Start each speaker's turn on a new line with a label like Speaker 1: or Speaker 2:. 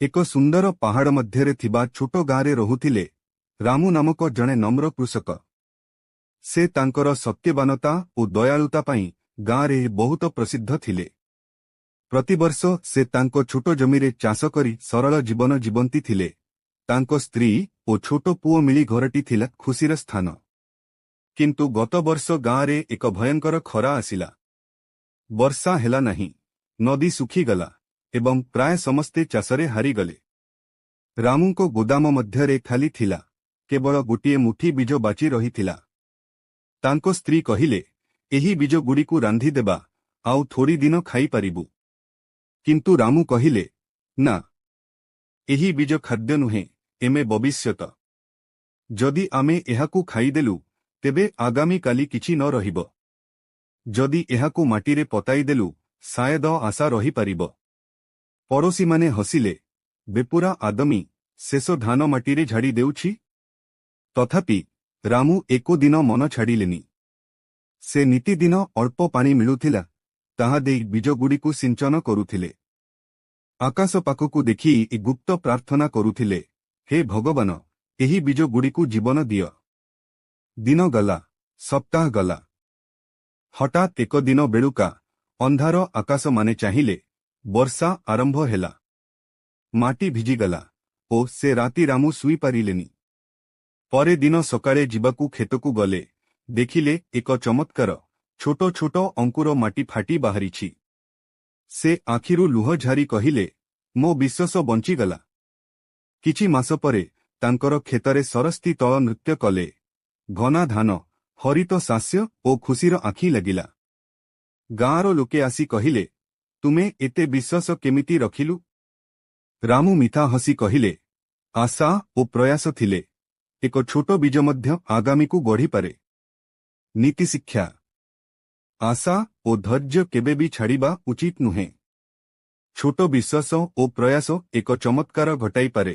Speaker 1: ଏକ ସୁନ୍ଦର ପାହାଡ଼ ମଧ୍ୟରେ ଥିବା ଛୋଟ ଗାଁରେ ରହୁଥିଲେ ରାମୁ ନାମକ ଜଣେ ନମ୍ର କୃଷକ। ସେ ତାଙ୍କର ସତ୍ୟବାନତା ଓ ଦୟାଳୁତା ପାଇଁ ଗାଁରେ ବହୁତ ପ୍ରସିଦ୍ଧ ଥିଲେ। ପ୍ରତିବର୍ଷ ସେ ତାଙ୍କ ଛୋଟ ଜମିରେ ଚାଷ କରି ସରଳ ଜୀବନ ଜୀବନ୍ତି ଥିଲେ। ତାଙ୍କ ସ୍ତ୍ରୀ ଓ ଛୋଟ ପୁଅ ମିଳି ଘରଟି ଥିଲା ଖୁସିର ସ୍ଥାନ। କିନ୍ତୁ ଗତ ବର୍ଷ ଗାଁରେ ଏକ ଭୟଙ୍କର ଖରା ଆସିଲା। ବର୍ଷା ହେଲା ନାହିଁ, ନଦୀ ଶୁଖିଗଲା ଏବଂ ପ୍ରାୟ ସମସ୍ତେ ଚାଷରେ ହାରିଗଲେ। ରାମୁଙ୍କ ଗୋଦାମ ମଧ୍ୟରେ ଖାଲି ଥିଲା, କେବଳ ଗୋଟିଏ ମୁଠି ବୀଜ ବାଚି ରହିଥିଲା। ତାଙ୍କ ସ୍ତ୍ରୀ କହିଲେ, "ଏହି ବୀଜଗୁଡ଼ିକୁ ରାନ୍ଧିଦେବା, ଆଉ ଥୋଡ଼ି ଦିନ ଖାଇପାରିବୁ।" କିନ୍ତୁ ରାମୁ କହିଲେ, "ନା। ଏହି ବୀଜ ଖାଦ୍ୟ ନୁହେଁ, ଏମେ ଭବିଷ୍ୟତ। ଯଦି ଆମେ ଏହାକୁ ଖାଇଦେଲୁ, ତେବେ ଆଗାମୀ କାଲି କିଛି ନ ରହିବ। ଯଦି ଏହାକୁ ମାଟିରେ ପତାଇଦେଲୁ, ସାୟଦ ଆଶା ରହିପାରିବ।" ପଡ଼ୋଶୀମାନେ ହସିଲେ, "ବେପୁରା ଆଦମୀ, ଶେଷ ଧାନ ମାଟିରେ ଝାଡ଼ି ଦେଉଛି।" ତଥାପି ରାମୁ ଏକ ଦିନ ମନ ଛାଡ଼ିଲେନି। ସେ ନିତିଦିନ ଅଳ୍ପ ପାଣି ମିଳୁଥିଲା, ତାହା ଦେଇ ବୀଜଗୁଡ଼ିକୁ ସିଞ୍ଚନ କରୁଥିଲେ। ଆକାଶ ପାଖକୁ ଦେଖି ଗୁପ୍ତ ପ୍ରାର୍ଥନା କରୁଥିଲେ, "ହେ ଭଗବାନ, ଏହି ବୀଜଗୁଡ଼ିକୁ ଜୀବନ ଦିଅ।" ଦିନ ଗଲା, ସପ୍ତାହ ଗଲା। ହଠାତ୍ ଏକ ଦିନ ବେଳୁକା ଅନ୍ଧାର ଆକାଶ ମାନେ ଚାହିଁଲେ ବର୍ଷା ଆରମ୍ଭ ହେଲା। ମାଟି ଭିଜିଗଲା ଓ ସେ ରାତି ରାମୁ ଶୋଇପାରିଲେନି। ପରେ ଦିନ ସକାଳେ ଯିବାକୁ କ୍ଷେତକୁ ଗଲେ, ଦେଖିଲେ ଏକ ଚମତ୍କାର, ଛୋଟ ଛୋଟ ଅଙ୍କୁର ମାଟି ଫାଟି ବାହାରିଛି। ସେ ଆଖିରୁ ଲୁହ ଝାରି କହିଲେ, "ମୋ ବିଶ୍ୱାସ ବଞ୍ଚିଗଲା।" କିଛି ମାସ ପରେ ତାଙ୍କର କ୍ଷେତରେ ସରସ୍ତି ତଳ ନୃତ୍ୟ କଲେ। ଘନା ଧାନ, ହରିତ ଶସ୍ୟ ଓ ଖୁସିର ଆଖି ଲାଗିଲା। ଗାଁର ଲୋକେ ଆସି କହିଲେ, "ତୁମେ ଏତେ ବିଶ୍ୱାସ କେମିତି ରଖିଲୁ?" ରାମୁ ମିଠା ହସି କହିଲେ, "ଆଶା ଓ ପ୍ରୟାସ ଥିଲେ ଏକ ଛୋଟ ବୀଜ ମଧ୍ୟ ଆଗାମୀକୁ ଗଢ଼ିପାରେ।" ନୀତିଶିକ୍ଷା: ଆଶା ଓ ଧୈର୍ଯ୍ୟ କେବେ ବି ଛାଡ଼ିବା ଉଚିତ ନୁହେଁ। ଛୋଟ ବିଶ୍ୱାସ ଓ ପ୍ରୟାସ ଏକ ଚମତ୍କାର ଘଟାଇପାରେ।